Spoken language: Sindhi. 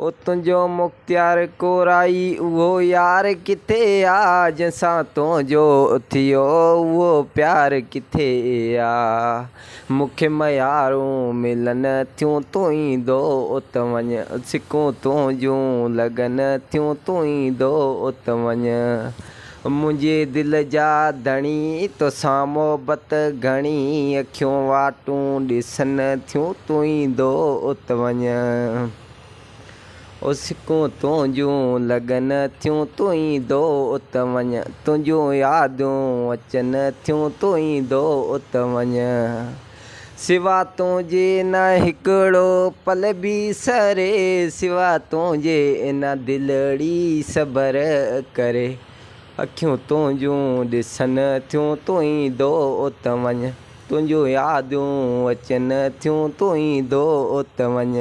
او تنهنجو مختيار ڪورائي اهو يار ڪٿي آ جنهن سان تنهنجو ٿيو اهو پيار ڪٿي آ مون کي ميارون ملن ٿيون تون ايندو ات وڃ سڪون تنهنجون لڳن ٿيون تون ايندو ات وڃ منهنجي دل جا ڌڻي توسان محبت گهڻي اکيون واٽون ڏسن ٿيون تون ايندو ات وڃ. او سڪون تنهنجون لڳن ٿيون تون ايندو ات وڃ تنهنجون يادون اچن ٿيون تون ايندو ات وڃ سوا تنهنجي نه هڪڙو پل به سري سوا تنهنجي نه دلڙي صبر ڪري اکيون تنهنجون ڏسن ٿيون تون ايندو ات وڃ تنهنجون يادون اچن ٿيون تون ايندو ات وڃ.